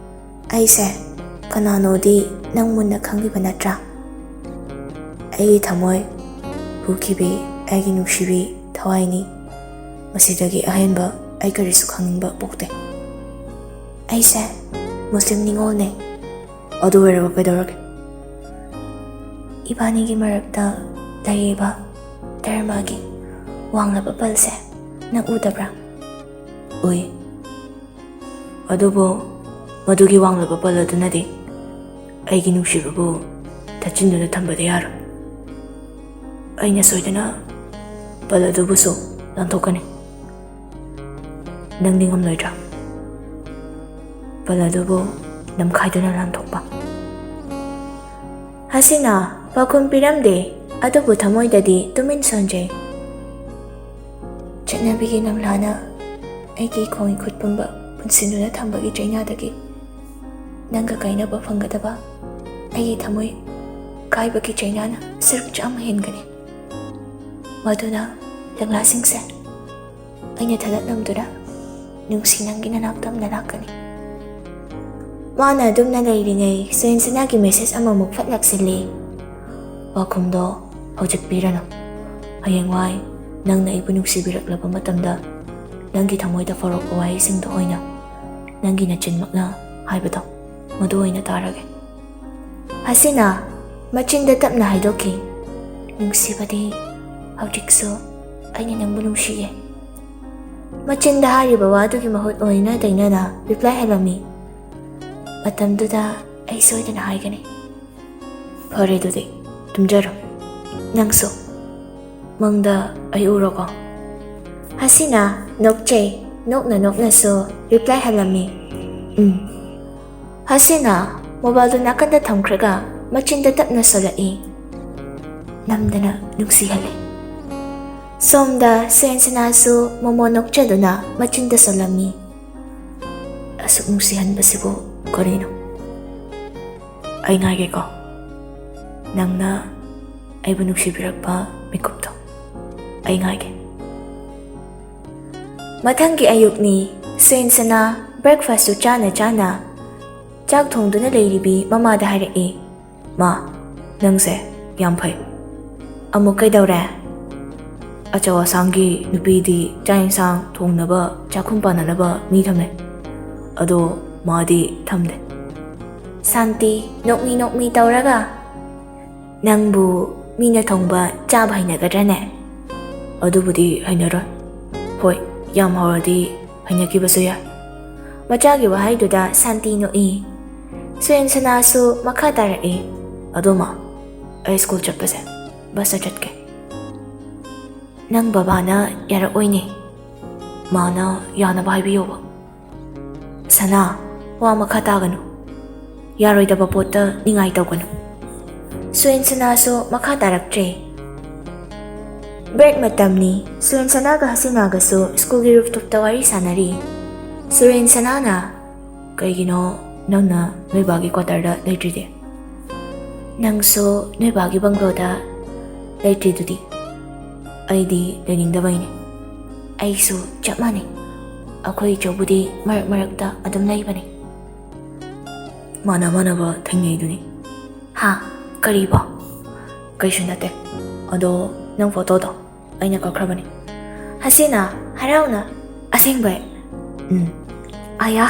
"ꯑꯩꯁꯦ ꯀꯅꯥꯅꯣꯗꯤ ꯅꯪ ꯃꯨꯟꯅ ꯈꯪꯂꯤꯕ ꯅꯠꯇ꯭ꯔꯥ? ꯑꯩꯒꯤ ꯊꯃꯣꯏ ꯍꯨꯈꯤꯕꯤ, ꯑꯩꯒꯤ ꯅꯨꯡꯁꯤꯕꯤ ꯊꯋꯥꯏꯅꯤ꯫ ꯃꯁꯤꯗꯒꯤ ꯑꯍꯦꯟꯕ ꯑꯩ ꯀꯔꯤꯁꯨ ꯈꯪꯅꯤꯡꯕ ꯄꯣꯛꯇꯦ꯫ ꯑꯩꯁꯦ ꯃꯨꯁꯂꯤꯝ ꯅꯤꯉꯣꯜꯅꯦ꯫ ꯑꯗꯨ ꯑꯣꯏꯔꯕ ꯀꯩꯗꯧꯔꯒꯦ? ꯏꯕꯥꯅꯤꯒꯤ ꯃꯔꯛꯇ ꯂꯩꯔꯤꯕ ꯙꯔꯃꯒꯤ ꯋꯥꯡꯂꯕ ꯄꯜꯁꯦ ꯅꯪ ꯎꯗꯕ꯭ꯔꯥ?" "ꯎꯏ꯫ ꯑꯗꯨꯕꯨ ꯃꯗꯨꯒꯤ ꯋꯥꯡꯂꯕ ꯄꯜ ꯑꯗꯨꯅꯗꯤ ꯑꯩꯒꯤ ꯅꯨꯡꯁꯤꯕꯕꯨ ꯊꯠꯆꯤꯟꯗꯨꯅ ꯊꯝꯕꯗꯤ ꯌꯥꯔꯣꯏ꯫ ꯑꯩꯅ ꯁꯣꯏꯗꯅ ꯄꯜ ꯑꯗꯨꯕꯨꯁꯨ ꯂꯥꯟꯊꯣꯛꯀꯅꯤ꯫ ꯅꯪꯗꯤ ꯉꯝꯂꯣꯏꯗ꯭ꯔꯥ ꯄꯜ ꯑꯗꯨꯕꯨ ꯅꯝꯈꯥꯏꯗꯨꯅ ꯂꯥꯟꯊꯣꯛꯄ?" ꯍꯁꯤꯅꯥ ꯄꯥꯎꯈꯨꯝ ꯄꯤꯔꯝꯗꯦ, ꯑꯗꯨꯕꯨ ꯊꯃꯣꯏꯗꯗꯤ ꯇꯨꯃꯤꯟ ꯁꯣꯟꯖꯩ꯫ "ꯆꯠꯅꯕꯤꯒꯤ ꯅꯝꯂꯥꯅ ꯑꯩꯒꯤ ꯈꯣꯡ ꯈꯨꯠ ꯄꯨꯝꯕ ꯄꯨꯟꯁꯤꯟꯗꯨꯅ ꯊꯝꯕꯒꯤ ꯆꯩꯅꯥꯗꯒꯤ ꯅꯪꯒ ꯀꯥꯏꯅꯕ ꯐꯪꯒꯗꯕ ꯑꯩꯒꯤ ꯊꯃꯣꯏ ꯀꯥꯏꯕꯒꯤ ꯆꯩꯅꯥꯅ ꯁꯔꯨꯛ ꯆꯥꯝꯃ ꯍꯦꯟꯒꯅꯤ꯫ ꯃꯗꯨꯅ ꯂꯪꯂꯥꯁꯤꯡꯁꯦ ꯑꯩꯅ ꯊꯗꯠꯂꯝꯗꯨꯅ ꯅꯨꯡꯁꯤ ꯅꯪꯒꯤ ꯅꯅꯥꯛꯇ ꯑꯃꯅ ꯂꯥꯛꯀꯅꯤ꯫" ꯃꯥꯅ ꯑꯗꯨꯝꯅ ꯂꯩꯔꯤꯉꯩ ꯁꯨꯌꯦꯟꯁꯅꯥꯒꯤ message ꯑꯃꯃꯨꯛ ꯐꯠ ꯂꯥꯛꯁꯤꯜꯂꯤ꯫ "ꯄꯥꯎꯈꯨꯝꯗꯣ ꯍꯧꯖꯤꯛ ꯄꯤꯔꯅꯨ꯫ ꯍꯌꯦꯡꯋꯥꯏ ꯅꯪꯅ ꯑꯩꯕꯨ ꯅꯨꯡꯁꯤꯕꯤꯔꯛꯂꯕ ꯃꯇꯝꯗ ꯅꯪꯒꯤ ꯊꯃꯣꯏꯗ ꯐꯥꯎꯔꯛꯄ ꯋꯥꯍꯩꯁꯤꯡꯗꯣ ꯑꯣꯏꯅ ꯅꯪꯒꯤ ꯅꯆꯤꯟꯃꯛꯅ ꯍꯥꯏꯕꯗꯣ ꯃꯗꯨ ꯑꯣꯏꯅ ꯇꯥꯔꯒꯦ꯫" ꯍꯁꯤꯅꯥ ꯃꯆꯤꯟꯗ ꯇꯞꯅ ꯍꯥꯏꯗꯣꯛꯈꯤ, "ꯅꯨꯡꯁꯤꯕꯗꯤ ꯍꯧꯖꯤꯛꯁꯨ ꯑꯩꯅ ꯅꯪꯕꯨ ꯅꯨꯡꯁꯤꯌꯦ꯫" ꯃꯆꯤꯟꯗ ꯍꯥꯏꯔꯤꯕ ꯋꯥꯗꯨꯒꯤ ꯃꯍꯨꯠ ꯑꯣꯏꯅ ꯗꯩꯅꯥꯅ reply ꯍꯜꯂꯝꯃꯤ, "ꯃꯇꯝꯗꯨꯗ ꯑꯩ ꯁꯣꯏꯗꯅ ꯍꯥꯏꯒꯅꯤ꯫" "ꯐꯔꯦ, ꯑꯗꯨꯗꯤ ꯇꯨꯝꯖꯔꯣ꯫ ꯅꯪꯁꯨ ꯃꯪꯗ ꯑꯩ ꯎꯔꯣꯀꯣ꯫" ꯍꯁꯤꯅꯥ ꯅꯣꯛꯆꯩ, ꯅꯣꯛꯅ ꯅꯣꯛꯅꯁꯨ reply ꯍꯜꯂꯝꯃꯤ, "ꯎꯝ꯫" ꯍꯁꯤꯅꯥ mobileꯗꯨ ꯅꯥꯀꯟꯗ ꯊꯝꯈ꯭ꯔꯒ ꯃꯆꯤꯟꯗ ꯇꯞꯅ ꯁꯣꯜꯂꯛꯏ, ꯅꯝꯗꯅ ꯅꯨꯡꯁꯤꯍꯜꯂꯤ꯫ ꯁꯣꯝꯗ ꯁꯨꯔꯦꯟꯁꯅꯥꯁꯨ ꯃꯣꯃꯣ ꯅꯣꯛꯆꯗꯨꯅ ꯃꯆꯤꯟ ꯇꯁꯜꯂꯝꯃꯤ꯫ ꯑꯁꯨꯛ ꯅꯨꯡꯁꯤꯍꯟꯕꯁꯤꯕꯨ ꯀꯔꯤꯅꯣ? ꯑꯩ ꯉꯥꯏꯒꯦꯀꯣ꯫ ꯅꯪꯅ ꯑꯩꯕꯨ ꯅꯨꯡꯁꯤꯕꯤꯔꯛꯄ ꯃꯤꯀꯨꯞꯇꯣ ꯑꯩ ꯉꯥꯏꯒꯦ꯫ ꯃꯊꯪꯒꯤ ꯑꯌꯨꯛꯅꯤ꯫ ꯁꯨꯔꯦꯟꯁꯅꯥ breakfastꯁꯨ ꯆꯥꯅ ꯆꯥꯅ ꯆꯥꯛ ꯊꯣꯡꯗꯨꯅ ꯂꯩꯔꯤꯕꯤ ꯃꯃꯥꯗ ꯍꯥꯏꯔꯛꯏ, "ꯃꯥ, ꯅꯪꯁꯦ ꯌꯥꯝ ꯐꯩ꯫ ꯑꯃꯨꯛ ꯀꯩꯗꯧꯔꯦ? ꯑꯆꯧ ꯑꯁꯥꯡꯒꯤ ꯅꯨꯄꯤꯗꯤ ꯆꯥꯛ ꯌꯦꯟꯁꯥꯡ ꯊꯣꯡꯅꯕ, ꯆꯥꯛꯈꯨꯝ ꯄꯥꯟꯅꯅꯕ ꯃꯤ ꯊꯝꯅꯩ꯫ ꯑꯗꯣ ꯃꯥꯗꯤ ꯊꯝꯗꯦ꯫" ꯁꯥꯟꯇꯤ ꯅꯣꯛꯃꯤ ꯅꯣꯛꯃꯤ ꯇꯧꯔꯒ, "ꯅꯪꯕꯨ ꯃꯤꯅ ꯊꯣꯡꯕ ꯆꯥꯕ ꯍꯩꯅꯒꯗ꯭ꯔꯅꯦ?" "ꯑꯗꯨꯕꯨꯗꯤ ꯍꯩꯅꯔꯣꯏ꯫ ꯍꯣꯏ, ꯌꯥꯝ ꯍꯥꯎꯔꯗꯤ ꯍꯩꯅꯈꯤꯕꯁꯨ ꯌꯥꯏ꯫" ꯃꯆꯥꯒꯤ ꯋꯥꯍꯩꯗꯨꯗ ꯁꯥꯟꯇꯤ ꯅꯣꯛꯏ꯫ ꯁꯨꯔꯦꯟꯁꯅꯥꯁꯨ ꯃꯈꯥ ꯇꯥꯔꯛꯏ, "ꯑꯗꯣ ꯃꯥ, ꯑꯩ ꯁ꯭ꯀꯨꯜ ꯆꯠꯄꯁꯦ ꯕꯁꯇ ꯆꯠꯀꯦ꯫ ꯅꯪ ꯕꯕꯥꯅ ꯌꯥꯔꯛꯑꯣꯏꯅꯦ꯫ ꯃꯥꯅ ꯌꯥꯅꯕ ꯍꯥꯏꯕꯤꯌꯣꯕ꯫" "ꯁꯅꯥ, ꯋꯥ ꯃꯈꯥ ꯇꯥꯒꯅꯨ꯫ ꯌꯥꯔꯣꯏꯗꯕ ꯄꯣꯠꯇ ꯅꯤꯡꯉꯥꯏ ꯇꯧꯒꯅꯨ꯫" ꯁꯨꯔꯦꯟꯁꯅꯥꯁꯨ ꯃꯈꯥ ꯇꯥꯔꯛꯇ꯭ꯔꯦ꯫ Break ꯃꯇꯝꯅꯤ꯫ ꯁꯨꯔꯦꯟꯁꯅꯥꯒ ꯍꯁꯤꯅꯥꯒꯁꯨ ꯁ꯭ꯀꯨꯜꯒꯤ rooftopꯇ ꯋꯥꯔꯤ ꯁꯥꯟꯅꯔꯤ꯫ ꯁꯨꯔꯦꯟꯁꯅꯥꯅ, "ꯀꯩꯒꯤꯅꯣ ꯅꯪꯅ ꯅꯣꯏ ꯕꯥꯒꯤ quarterꯗ ꯂꯩꯇ꯭ꯔꯤꯗꯤ? ꯅꯪꯁꯨ ꯅꯣꯏ ꯕꯥꯒꯤ bungalow ꯂꯩꯇ꯭ꯔꯤꯗꯨꯗꯤ?" "ꯑꯩꯗꯤ ꯂꯩꯅꯤꯡꯗꯕꯩꯅꯦ꯫" "ꯑꯩꯁꯨ ꯆꯞ ꯃꯥꯟꯅꯩ꯫ ꯑꯩꯈꯣꯏ ꯏꯆꯧꯕꯨꯗꯤ ꯃꯔꯛ ꯃꯔꯛꯇ ꯑꯗꯨꯝ ꯂꯩꯕꯅꯦ꯫" "ꯃꯥꯅ ꯃꯥꯟꯅꯕ ꯊꯦꯡꯅꯩꯗꯨꯅꯤ꯫" "ꯍꯥ? ꯀꯔꯤꯕꯣ?" "ꯀꯩꯁꯨ ꯅꯠꯇꯦ꯫ ꯑꯗꯣ ꯅꯪ photoꯗꯣ ꯑꯩꯅ ꯀꯛꯈ꯭ꯔꯕꯅꯤ꯫" ꯍꯁꯤꯅꯥ ꯍꯔꯥꯎꯅ, "ꯑꯁꯦꯡꯕꯩ?" "ꯎꯝ꯫" "ꯑꯌꯥ,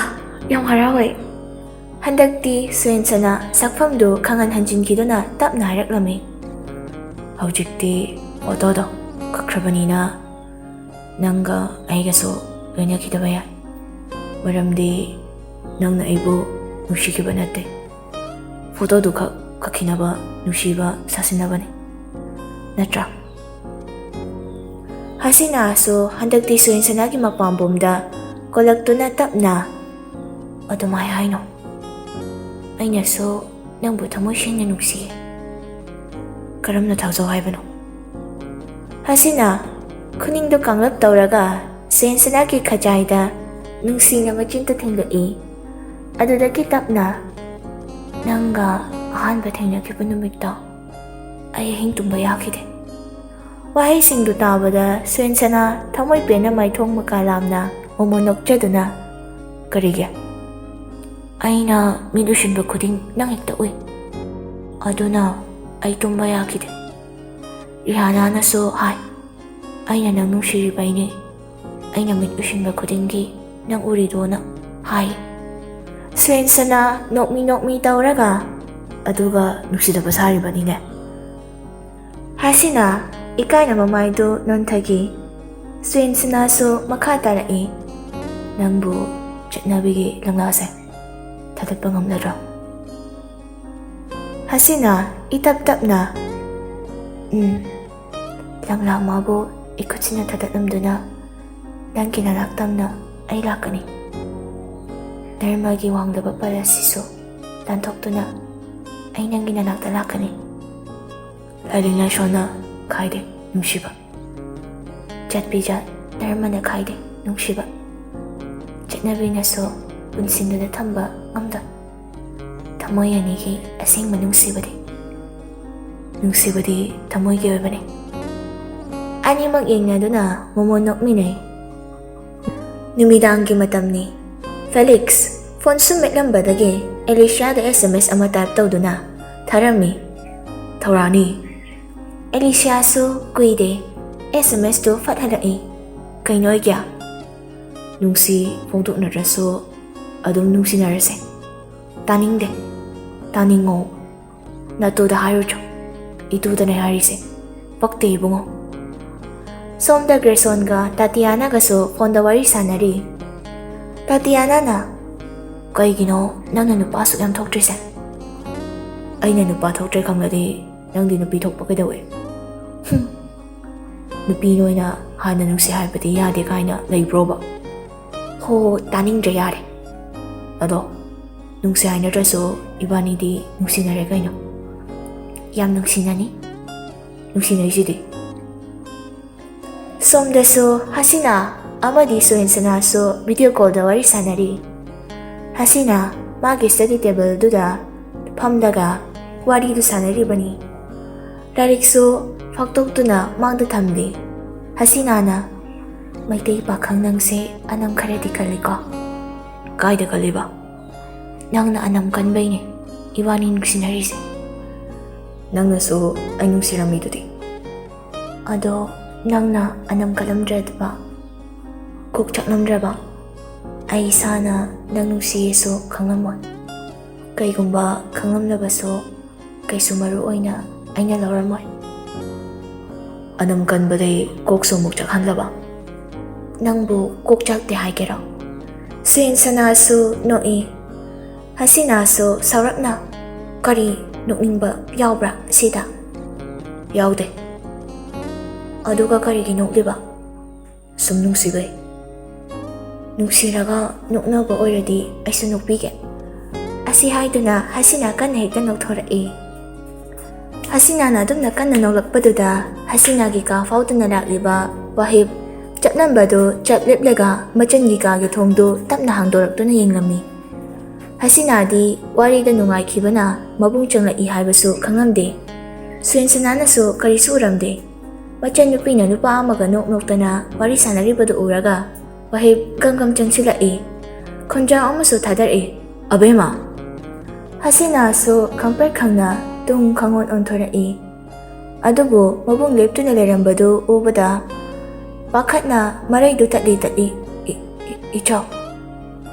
ꯌꯥꯝ ꯍꯔꯥꯎꯋꯦ꯫" ꯍꯟꯗꯛꯇꯤ ꯁꯨꯔꯦꯟꯁꯅꯥ ꯁꯛꯐꯝꯗꯨ ꯈꯪꯍꯟ ꯍꯟꯖꯤꯟꯈꯤꯗꯨꯅ ꯇꯞꯅ ꯍꯥꯏꯔꯛꯂꯝꯃꯤ, "ꯍꯧꯖꯤꯛꯇꯤ photoꯗꯣ ꯀꯛꯈ꯭ꯔꯕꯅꯤꯅ ꯅꯪꯒ ꯑꯩꯒꯁꯨ ꯂꯣꯏꯅꯈꯤꯗꯕ ꯌꯥꯏ꯫ ꯃꯔꯝꯗꯤ ꯅꯪꯅ ꯑꯩꯕꯨ ꯅꯨꯡꯁꯤꯈꯤꯕ ꯅꯠꯇꯦ꯫ Photoꯗꯨ ꯈꯛ ꯀꯛꯈꯤꯅꯕ ꯅꯨꯡꯁꯤꯕ ꯁꯥꯁꯤꯟꯅꯕꯅꯤ꯫ ꯅꯠꯇ꯭ꯔꯥ?" ꯍꯁꯤꯅꯥꯁꯨ ꯍꯟꯗꯛꯇꯤ ꯁꯨꯔꯦꯟꯁꯅꯥꯒꯤ ꯃꯄꯥꯝꯕꯣꯝꯗ ꯀꯣꯂꯛꯇꯨꯅ ꯇꯞꯅ, "ꯑꯗꯨꯃꯥꯏ ꯍꯥꯏꯅꯣ꯫ ꯑꯩꯅꯁꯨ ꯅꯪꯕꯨ ꯊꯃꯣꯏ ꯁꯦꯡꯅ ꯅꯨꯡꯁꯤꯌꯦ꯫ ꯀꯔꯝꯅ ꯊꯥꯖꯧ ꯍꯥꯏꯕꯅꯣ?" ꯍꯁꯤꯅꯥ ꯈꯨꯅꯤꯡꯗꯨ ꯀꯥꯡꯂꯞ ꯇꯧꯔꯒ ꯁꯦꯟꯁꯅꯥꯒꯤ ꯈꯖꯥꯏꯗ ꯅꯨꯡꯁꯤꯅ ꯃꯆꯤꯟꯇ ꯊꯤꯡꯂꯛꯏ꯫ ꯑꯗꯨꯗꯒꯤ ꯇꯞꯅ, "ꯅꯪꯒ ꯑꯍꯥꯟꯕ ꯊꯦꯡꯅꯈꯤꯕ ꯅꯨꯃꯤꯠꯇꯣ ꯑꯩ ꯑꯍꯤꯡ ꯇꯨꯝꯕ ꯌꯥꯈꯤꯗꯦ꯫" ꯋꯥꯍꯩꯁꯤꯡꯗꯨ ꯇꯥꯕꯗ ꯁꯦꯟꯁꯅꯥ ꯊꯃꯣꯏ ꯄꯦꯟꯅ ꯃꯥꯏꯊꯣꯡ ꯃꯀꯥ ꯂꯥꯝꯅ ꯃꯣꯃꯣꯟ ꯅꯣꯛꯆꯗꯨꯅ, "ꯀꯔꯤꯒꯤ?" "ꯑꯩꯅ ꯃꯤꯠ ꯎꯏꯁꯤꯟꯕ ꯈꯨꯗꯤꯡ ꯅꯪ ꯍꯦꯛꯇ ꯎꯏ꯫ ꯑꯗꯨꯅ ꯑꯩ ꯇꯨꯝꯕ ꯌꯥꯈꯤꯗꯦ꯫ ꯔꯤꯍꯥꯅꯥꯅꯁꯨ ꯍꯥꯏ, ꯑꯩꯅ ꯅꯪ ꯅꯨꯡꯁꯤꯔꯤꯕꯩꯅꯦ꯫ ꯑꯩꯅ ꯃꯤꯠ ꯎꯏꯁꯤꯟꯕ ꯈꯨꯗꯤꯡꯒꯤ ꯅꯪ ꯎꯔꯤꯗꯣꯅ ꯍꯥꯏ꯫" ꯁ꯭ꯔꯦꯟꯁꯅ ꯅꯣꯛꯃꯤ ꯅꯣꯛꯃꯤ ꯇꯧꯔꯒ, "ꯑꯗꯨꯒ ꯅꯨꯡꯁꯤꯗꯕ ꯁꯥꯔꯤꯕꯅꯤꯅꯦ꯫" ꯍꯥꯁꯤꯅ ꯏꯀꯥꯏꯅ ꯃꯃꯥꯏꯗꯨ ꯅꯣꯟꯊꯈꯤ꯫ ꯁ꯭ꯔꯦꯟꯁꯅꯁꯨ ꯃꯈꯥ ꯇꯥꯔꯛꯏ, "ꯅꯪꯕꯨ ꯆꯠꯅꯕꯤꯒꯤ ꯂꯪꯂꯥꯁꯦ ꯊꯥꯗꯠꯄ ꯉꯝꯂꯗ꯭ꯔꯣ?" ꯍꯥꯁꯤꯅ ꯏꯇꯞ ꯇꯞꯅ, "ꯎꯝ, ꯂꯪꯂꯥ ꯃꯥꯕꯨ ꯏꯈꯨꯠꯁꯤꯅ ꯊꯥꯗꯠꯂꯝꯗꯨꯅ ꯅꯪꯒꯤ ꯅꯅꯥꯛ ꯇꯝꯅ ꯑꯩ ꯂꯥꯛꯀꯅꯤ꯫ ꯙꯔꯃꯒꯤ ꯋꯥꯡꯂꯕ ꯄꯥꯂꯁꯤꯁꯨ ꯂꯥꯟꯊꯣꯛꯇꯨꯅ ꯑꯩ ꯅꯪꯒꯤ ꯅꯅꯥꯛꯇ ꯂꯥꯛꯀꯅꯤ꯫" ꯂꯥꯏꯅꯤꯡ ꯂꯥꯏꯁꯣꯟꯅ ꯈꯥꯏꯗꯦ ꯅꯨꯡꯁꯤꯕ꯫ ꯖꯥꯠ ꯕꯤꯖꯥꯠ ꯙꯔꯃꯅ ꯈꯥꯏꯗꯦ ꯅꯨꯡꯁꯤꯕ꯫ ꯆꯠꯅꯕꯤꯅꯁꯨ ꯄꯨꯟꯁꯤꯟꯗꯨꯅ ꯊꯝꯕ ꯉꯝꯗ꯫ ꯊꯃꯣꯏ ꯑꯅꯤꯒꯤ ꯑꯁꯦꯡꯕ ꯅꯨꯡꯁꯤꯕꯗꯤ, ꯅꯨꯡꯁꯤꯕꯗꯤ ꯊꯃꯣꯏꯒꯤ ꯑꯣꯏꯕꯅꯤ꯫ ꯑꯅꯤꯃꯛ ꯌꯦꯡꯅꯗꯨꯅ ꯃꯣꯃꯣꯟ ꯅꯣꯛꯃꯤꯟꯅꯩ꯫ ꯅꯨꯃꯤꯗꯥꯡꯒꯤ ꯃꯇꯝꯅꯤ꯫ ꯐꯦꯂꯤꯛꯁ ꯐꯣꯟ ꯁꯨꯝ ꯃꯦꯠꯂꯝꯕꯗꯒꯤ ꯑꯦꯂꯤꯁꯤꯌꯥꯗ ꯑꯦꯁ ꯑꯦꯝ ꯑꯦꯁ ꯑꯃ ꯇꯥꯏꯞ ꯇꯧꯗꯨꯅ ꯊꯥꯔꯝꯃꯤ꯫ "ꯊꯧꯔꯥꯅꯤ꯫" ꯑꯦꯂꯤꯁꯤꯌꯥꯁꯨ ꯀꯨꯏꯗꯦ ꯑꯦꯁ ꯑꯦꯝ ꯑꯦꯁꯇꯨ ꯐꯠ ꯍꯜꯂꯛꯏ꯫ "ꯀꯩꯅꯣ ꯑꯣꯏꯒꯦ?" "ꯅꯨꯡꯁꯤ ꯐꯣꯡꯗꯣꯛꯅꯗ꯭ꯔꯁꯨ ꯑꯗꯨꯝ ꯅꯨꯡꯁꯤꯅꯔꯁꯦ꯫" "ꯇꯥꯅꯤꯡꯗꯦ꯫" "ꯇꯥꯅꯤꯡꯉꯣ꯫ ꯅꯥꯇꯨꯗ ꯍꯥꯏꯔꯨꯆꯣ꯫ ꯏꯇꯨꯗꯅꯦ ꯍꯥꯏꯔꯤꯁꯦ꯫ ꯄꯛꯇꯦ ꯏꯕꯨꯡꯉꯣ꯫" ꯁꯣꯝꯗ ꯒ꯭ꯔꯦꯁꯣꯟꯒ ꯇꯥꯇꯤꯌꯥꯅꯥꯒꯁꯨ ꯐꯣꯟꯗ ꯋꯥꯔꯤ ꯁꯥꯟꯅꯔꯤ꯫ ꯇꯥꯇꯤꯌꯥꯅꯥꯅ, "ꯀꯩꯒꯤꯅꯣ ꯅꯪꯅ ꯅꯨꯄꯥ ꯑꯁꯨꯛ ꯌꯥꯝ ꯊꯣꯛꯇ꯭ꯔꯤꯁꯦ?" "ꯑꯩꯅ ꯅꯨꯄꯥ ꯊꯣꯛꯇ꯭ꯔꯦ ꯈꯪꯂꯗꯤ ꯅꯪꯗꯤ ꯅꯨꯄꯤ ꯊꯣꯛꯄ ꯀꯩꯗꯧꯋꯦ?" "ꯍꯨꯝ꯫ ꯅꯨꯄꯤ ꯅꯣꯏꯅ ꯍꯥꯟꯅ ꯅꯨꯡꯁꯤ ꯍꯥꯏꯕꯗꯤ ꯌꯥꯗꯦ ꯀꯥꯏꯅ ꯂꯩꯕ꯭ꯔꯣꯕ?" "ꯍꯣ, ꯇꯥꯅꯤꯡꯗ꯭ꯔꯦ, ꯌꯥꯔꯦ꯫ ꯑꯗꯣ ꯅꯨꯡꯁꯤ ꯍꯥꯏꯅꯗ꯭ꯔꯁꯨ ꯏꯕꯥꯅꯤꯗꯤ ꯅꯨꯡꯁꯤꯅꯔꯦ ꯀꯩꯅꯣ꯫ ꯌꯥꯝ ꯅꯨꯡꯁꯤꯅꯅꯤ꯫ ꯅꯨꯡꯁꯤꯅꯩꯁꯤꯗꯤ꯫" ꯁꯣꯝꯗꯁꯨ ꯍꯁꯤꯅꯥ ꯑꯃꯗꯤ ꯁꯨꯍꯦꯟꯁꯅꯥꯁꯨ ꯚꯤꯗꯤꯑꯣ ꯀꯣꯜꯗ ꯋꯥꯔꯤ ꯁꯥꯟꯅꯔꯤ꯫ ꯍꯁꯤꯅꯥ ꯃꯥꯒꯤ ꯁ꯭ꯇꯗꯤ ꯇꯦꯕꯜꯗꯨꯗ ꯐꯝꯂꯒ ꯋꯥꯔꯤꯗꯨ ꯁꯥꯟꯅꯔꯤꯕꯅꯤ꯫ ꯂꯥꯏꯔꯤꯛꯁꯨ ꯐꯥꯛꯇꯣꯛꯇꯨꯅ ꯃꯥꯡꯗ ꯊꯝꯂꯤ꯫ ꯍꯁꯤꯅꯥꯅ, "ꯃꯩꯇꯩ ꯄꯥꯈꯪ ꯅꯪꯁꯦ ꯑꯅꯝ ꯈꯔꯗꯤ ꯀꯜꯂꯤꯀꯣ?" "ꯀꯥꯏꯗ ꯀꯜꯂꯤꯕ?" "ꯅꯪꯅ ꯑꯅꯝ ꯀꯟꯕꯩꯅꯦ ꯏꯕꯥꯅꯤ ꯅꯨꯡꯁꯤꯅꯔꯤꯁꯦ꯫ ꯅꯪꯅꯁꯨ ꯑꯩ ꯅꯨꯡꯁꯤꯔꯝꯃꯤꯗꯨꯗꯤ?" "ꯑꯗꯣ ꯅꯪꯅ ꯑꯅꯝ ꯀꯜꯂꯝꯗ꯭ꯔꯕ, ꯀꯣꯛ ꯆꯥꯛꯂꯝꯗ꯭ꯔꯕ, ꯑꯩ ꯏꯁꯥꯅ ꯅꯪ ꯅꯨꯡꯁꯤꯌꯦꯁꯨ ꯈꯪꯂꯝꯃꯣꯏ꯫ ꯀꯩꯒꯨꯝꯕ ꯈꯪꯂꯝꯂꯕꯁꯨ ꯀꯩꯁꯨ ꯃꯔꯨ ꯑꯣꯏꯅ ꯑꯩꯅ ꯂꯧꯔꯝꯃꯣꯏ꯫" "ꯑꯅꯝ ꯀꯟꯕꯗꯩ ꯀꯣꯛꯁꯨ ꯑꯃꯨꯛ ꯆꯥꯛꯍꯜꯂꯕ?" "ꯅꯪꯕꯨ ꯀꯣꯛ ꯆꯥꯛꯇꯦ ꯍꯥꯏꯒꯦꯔꯣ?" ꯁꯨꯍꯦꯟꯁꯅꯥꯁꯨ ꯅꯣꯛꯏ꯫ ꯍꯁꯤꯅꯥꯁꯨ ꯁꯥꯎꯔꯞꯅ, "ꯀꯔꯤ ꯅꯣꯛꯅꯤꯡꯕ ꯌꯥꯎꯕ꯭ꯔꯥ ꯁꯤꯗ?" "ꯌꯥꯎꯗꯦ꯫" "ꯑꯗꯨꯒ ꯀꯔꯤꯒꯤ ꯅꯣꯛꯂꯤꯕ?" "ꯁꯨꯝ ꯅꯨꯡꯁꯤꯕꯩ꯫" "ꯅꯨꯡꯁꯤꯔꯒ ꯅꯣꯛꯅꯕ ꯑꯣꯏꯔꯗꯤ ꯑꯩꯁꯨ ꯅꯣꯛꯄꯤꯒꯦ꯫" ꯑꯁꯤ ꯍꯥꯏꯗꯨꯅ ꯍꯁꯤꯅꯥ ꯀꯟꯅ ꯍꯦꯛꯇ ꯅꯣꯛꯊꯣꯔꯛꯏ꯫ ꯍꯁꯤꯅꯥꯅ ꯑꯗꯨꯝꯅ ꯀꯟꯅ ꯅꯣꯛꯂꯛꯄꯗꯨꯗ ꯍꯁꯤꯅꯥꯒꯤ ꯀꯥ ꯐꯥꯎꯗꯨꯅ ꯂꯥꯛꯂꯤꯕ ꯋꯥꯍꯤꯕ ꯆꯠꯂꯝꯕꯗꯨ ꯆꯠ ꯂꯦꯞꯂꯒ ꯃꯆꯟꯒꯤ ꯀꯥꯒꯤ ꯊꯣꯡꯗꯨ ꯇꯞꯅ ꯍꯥꯡꯗꯣꯔꯛꯇꯨꯅ ꯌꯦꯡꯂꯝꯃꯤ꯫ ꯍꯁꯤꯅꯥꯗꯤ ꯋꯥꯔꯤꯗ ꯅꯨꯡꯉꯥꯏꯈꯤꯕꯅ ꯃꯕꯨꯡ ꯆꯪꯂꯛꯏ ꯍꯥꯏꯕꯁꯨ ꯈꯪꯂꯝꯗꯦ꯫ ꯁꯨꯍꯦꯟꯁꯅꯥꯅꯁꯨ ꯀꯔꯤꯁꯨ ꯎꯔꯝꯗꯦ꯫ ꯃꯆꯟꯅꯨꯄꯤꯅ ꯅꯨꯄꯥ ꯑꯃꯒ ꯅꯣꯛ ꯅꯣꯛꯇꯅ ꯋꯥꯔꯤ ꯁꯥꯟꯅꯔꯤꯕꯗꯨ ꯎꯔꯒ ꯋꯥꯍꯤꯕ ꯒꯝ ꯒꯝ ꯆꯪꯁꯤꯜꯂꯛꯏ꯫ ꯈꯣꯟꯖꯥꯎ ꯑꯃꯁꯨ ꯊꯥꯗꯔꯛꯏ, "ꯑꯕꯦꯝꯃ!" ꯍꯁꯤꯅꯥꯁꯨ ꯈꯪꯄ꯭ꯔꯦꯛ ꯈꯪꯅ ꯇꯨꯡ ꯈꯪꯑꯣꯟ ꯑꯣꯟꯊꯣꯔꯛꯏ꯫ ꯑꯗꯨꯕꯨ ꯃꯕꯨꯡ ꯂꯦꯞꯇꯨꯅ ꯂꯩꯔꯝꯕꯗꯨ ꯎꯕꯗ ꯄꯥꯈꯠꯅ ꯃꯔꯩꯗꯨ ꯇꯠꯂꯤ ꯇꯠꯂꯤ, "ꯏ-, ꯏ-, ꯏꯆꯥꯎ!"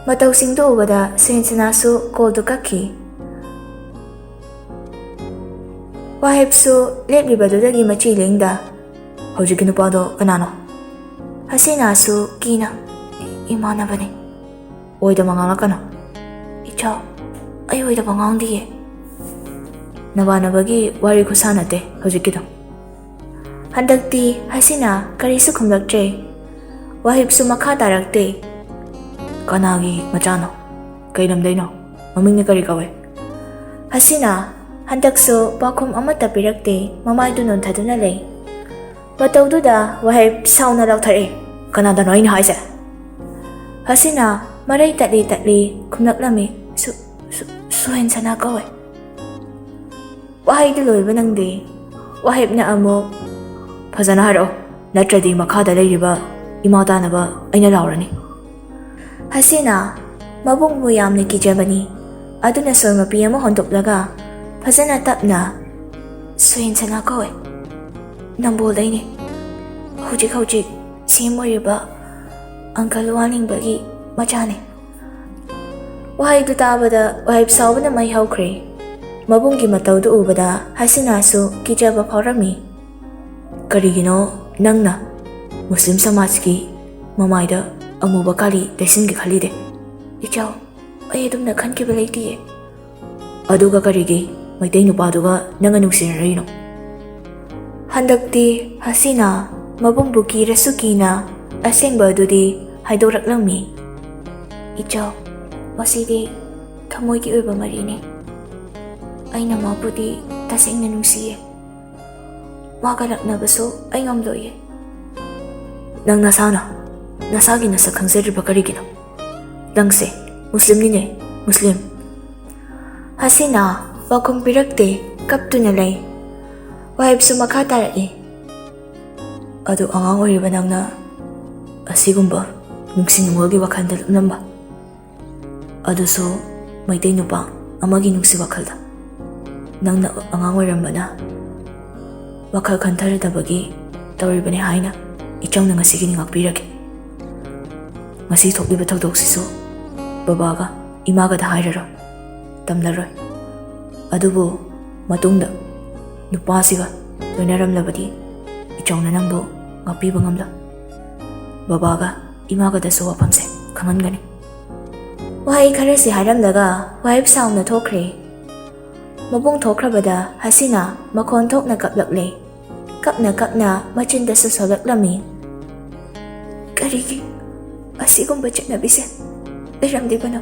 ꯃꯇꯧꯁꯤꯡꯗꯨ ꯎꯕꯗ ꯁꯨꯍꯦꯟꯁꯅꯥꯁꯨ ꯀꯣꯜꯗꯨ ꯀꯛꯈꯤ꯫ ꯋꯥꯍꯤꯕꯁꯨ ꯂꯦꯞꯂꯤꯕꯗꯨꯗꯒꯤ ꯃꯆꯤ ꯂꯦꯡꯗ, "ꯍꯧꯖꯤꯛꯀꯤ ꯅꯨꯄꯥꯗꯣ ꯀꯅꯥꯅꯣ?" ꯍꯁꯤꯅꯥꯁꯨ ꯀꯤꯅ, "ꯏꯃꯥꯟꯅꯕꯅꯤ꯫" "ꯑꯣꯏꯗꯕ ꯉꯥꯡꯂꯛꯀꯅꯨ꯫" "ꯏꯆꯥ, ꯑꯩ ꯑꯣꯏꯗꯕ ꯉꯥꯡꯗꯤꯌꯦ꯫" "ꯅꯃꯥꯟꯅꯕꯒꯤ ꯋꯥꯔꯤ ꯈꯨꯁꯥ ꯅꯠꯇꯦ ꯍꯧꯖꯤꯛꯀꯤꯗꯣ꯫" ꯍꯟꯗꯛꯇꯤ ꯍꯁꯤꯅꯥ ꯀꯔꯤꯁꯨ ꯈꯨꯝꯂꯛꯇ꯭ꯔꯦ꯫ ꯋꯥꯍꯤꯕꯁꯨ ꯃꯈꯥ ꯇꯥꯔꯛꯇꯦ꯫ "ꯀꯅꯥꯒꯤ ꯃꯆꯥꯅꯣ? ꯀꯩ ꯂꯝꯗꯩꯅꯣ? ꯃꯃꯤꯡꯅ ꯀꯔꯤ ꯀꯧꯏ?" ꯍꯁꯤꯅꯥ ꯍꯟꯗꯛꯁꯨ ꯄꯥꯎꯈꯨꯝ ꯑꯃꯠꯇ ꯄꯤꯔꯛꯇꯦ, ꯃꯃꯥꯏꯗꯨ ꯅꯣꯟꯊꯗꯨꯅ ꯂꯩ꯫ ꯃꯇꯧꯗꯨꯗ ꯋꯥꯍꯩꯞ ꯁꯥꯎꯅ ꯂꯥꯎꯊꯔꯛꯏ꯫ "ꯀꯅꯥꯗꯅꯣ ꯑꯩꯅ ꯍꯥꯏꯁꯦ?" ꯍꯁꯤꯅꯥ ꯃꯔꯩ ꯇꯠꯂꯤ ꯇꯠꯂꯤ ꯈꯨꯝꯂꯛꯂꯝꯃꯤ꯫ "ꯁꯨ-, ꯁꯨ-, ꯁꯨꯍꯦꯟ ꯁꯅꯥ ꯀꯧꯋꯦ꯫" ꯋꯥꯍꯩꯗꯨ ꯂꯣꯏꯕ ꯅꯪꯗꯦ꯫ ꯋꯥꯍꯩꯞꯅ ꯑꯃꯨꯛ, "ꯐꯖꯅ ꯍꯥꯏꯔꯛꯑꯣ, ꯅꯠꯇ꯭ꯔꯗꯤ ꯃꯈꯥꯗ ꯂꯩꯔꯤꯕ ꯏꯃꯥ ꯇꯥꯅꯕ ꯑꯩꯅ ꯂꯥꯎꯔꯅꯤ꯫" ꯍꯁꯤꯅꯥ ꯃꯕꯨꯡꯕꯨ ꯌꯥꯝꯅ ꯀꯤꯖꯕꯅꯤ꯫ ꯑꯗꯨꯅ ꯁꯣꯔ ꯃꯄꯤ ꯑꯃ ꯍꯣꯟꯗꯣꯛꯂꯒ ꯐꯖꯅ ꯇꯞꯅ, "ꯁꯨꯍꯦꯟ ꯁꯅꯥ ꯀꯧꯋꯦ꯫ ꯅꯝꯕꯣꯜꯗꯩꯅꯦ꯫ ꯍꯧꯖꯤꯛ ꯍꯧꯖꯤꯛ ꯁꯤ ꯑꯦꯝ ꯑꯣꯏꯔꯤꯕ ꯑꯪꯀꯜ ꯋꯥꯅꯤꯡꯕꯒꯤ ꯃꯆꯥꯅꯦ꯫" ꯋꯥꯍꯩꯗꯨ ꯇꯥꯕꯗ ꯋꯥꯍꯩꯞ ꯁꯥꯎꯕꯅ ꯃꯩ ꯍꯧꯈ꯭ꯔꯦ꯫ ꯃꯕꯨꯡꯒꯤ ꯃꯇꯧꯗꯨ ꯎꯕꯗ ꯍꯁꯤꯅꯥꯁꯨ ꯀꯤꯖꯕ ꯐꯥꯎꯔꯝꯃꯤ꯫ "ꯀꯔꯤꯒꯤꯅꯣ ꯅꯪꯅ ꯃꯨꯁꯂꯤꯝ ꯁꯃꯥꯖꯀꯤ ꯃꯃꯥꯏꯗ ꯑꯃꯨꯕ ꯀꯥꯂꯤ ꯇꯩꯁꯤꯟꯒꯦ ꯈꯜꯂꯤꯗꯦ?" "ꯏꯆꯥꯎ, ꯑꯩ ꯑꯗꯨꯝꯅ ꯈꯟꯈꯤꯕ ꯂꯩꯇꯤꯌꯦ꯫" "ꯑꯗꯨꯒ ꯀꯔꯤꯒꯤ ꯃꯩꯇꯩ ꯅꯨꯄꯥꯗꯨꯒ ꯅꯪꯒ ꯅꯨꯡꯁꯤꯅꯔꯛꯏꯅꯣ?" ꯍꯟꯗꯛꯇꯤ ꯍꯁꯤꯅꯥ ꯃꯕꯨꯡꯕꯨ ꯀꯤꯔꯁꯨ ꯀꯤꯅ ꯑꯁꯦꯡꯕ ꯑꯗꯨꯗꯤ ꯍꯥꯏꯗꯣꯔꯛꯂꯝꯃꯤ꯫ "ꯏꯆꯥꯎ, ꯃꯁꯤꯗꯤ ꯊꯃꯣꯏꯒꯤ ꯑꯣꯏꯕ ꯃꯔꯤꯅꯤ꯫ ꯑꯩꯅ ꯃꯥꯕꯨꯗꯤ ꯇꯁꯦꯡꯅ ꯅꯨꯡꯁꯤꯌꯦ꯫ ꯃꯥꯒ ꯂꯛꯅꯕꯁꯨ ꯑꯩ ꯉꯝꯂꯣꯏꯌꯦ꯫" "ꯅꯪ ꯅꯁꯥꯅ ꯅꯁꯥꯒꯤ ꯅꯁꯛ ꯈꯪꯖꯗ꯭ꯔꯤꯕ ꯀꯔꯤꯒꯤꯅꯣ? ꯅꯪꯁꯦ ꯃꯨꯁꯂꯤꯝꯅꯤꯅꯦ, ꯃꯨꯁꯂꯤꯝ꯫" ꯍꯁꯤꯅꯥ ꯄꯥꯎꯈꯨꯝ ꯄꯤꯔꯛꯇꯦ, ꯀꯞꯇꯨꯅ ꯂꯩ꯫ ꯋꯥꯍꯩꯞꯁꯨ ꯃꯈꯥ ꯇꯥꯔꯛꯏ꯫ "ꯑꯗꯨ ꯑꯉꯥꯡ ꯑꯣꯏꯔꯤꯕ ꯅꯪꯅ ꯑꯁꯤꯒꯨꯝꯕ ꯅꯨꯡꯁꯤ ꯅꯨꯡꯉꯣꯜꯒꯤ ꯋꯥꯈꯜꯗ ꯂꯨꯞꯂꯝꯕ, ꯑꯗꯨꯁꯨ ꯃꯩꯇꯩ ꯅꯨꯄꯥ ꯑꯃꯒꯤ ꯅꯨꯡꯁꯤ ꯋꯥꯈꯜꯗ꯫ ꯅꯪꯅ ꯑꯉꯥꯡ ꯑꯣꯏꯔꯝꯕꯅ ꯋꯥꯈꯜ ꯈꯟꯊꯔꯗꯕꯒꯤ ꯇꯧꯔꯤꯕꯅꯤ ꯍꯥꯏꯅ ꯏꯆꯧꯅ ꯉꯁꯤꯒꯤꯗꯤ ꯉꯥꯛꯄꯤꯔꯒꯦ꯫ ꯉꯁꯤ ꯊꯣꯛꯂꯤꯕ ꯊꯧꯗꯣꯛꯁꯤꯁꯨ ꯕꯕꯥꯒ ꯏꯃꯥꯒꯗ ꯍꯥꯏꯔꯔꯣꯏ, ꯇꯝꯂꯔꯣꯏ꯫ ꯑꯗꯨꯕꯨ ꯃꯇꯨꯡꯗ ꯅꯨꯄꯥꯁꯤꯒ ꯂꯣꯏꯅꯔꯝꯂꯕꯗꯤ ꯏꯆꯧꯅ ꯅꯪꯕꯨ ꯉꯥꯛꯄꯤꯕ ꯉꯝꯂꯣꯏ꯫ ꯕꯕꯥꯒ ꯏꯃꯥꯒꯗꯁꯨ ꯋꯥꯐꯝꯁꯦ ꯈꯪꯍꯟꯒꯅꯤ꯫" ꯋꯥꯍꯩ ꯈꯔꯁꯤ ꯍꯥꯏꯔꯝꯂꯒ ꯋꯥꯍꯩꯞ ꯁꯥꯎꯅ ꯊꯣꯛꯈ꯭ꯔꯦ꯫ ꯃꯕꯨꯡ ꯊꯣꯛꯈ꯭ꯔꯕꯗ ꯍꯁꯤꯅꯥ ꯃꯈꯣꯟ ꯊꯣꯛꯅ ꯀꯞꯂꯛꯂꯦ꯫ ꯀꯞꯅ ꯀꯞꯅ ꯃꯆꯤꯟꯗꯁꯨ ꯁꯣꯜꯂꯛꯂꯝꯃꯤ꯫ "ꯀꯔꯤꯒꯤ ꯑꯁꯤꯒꯨꯝꯕ ꯆꯠꯅꯕꯤꯁꯦ ꯂꯩꯔꯝꯂꯤꯕꯅꯣ?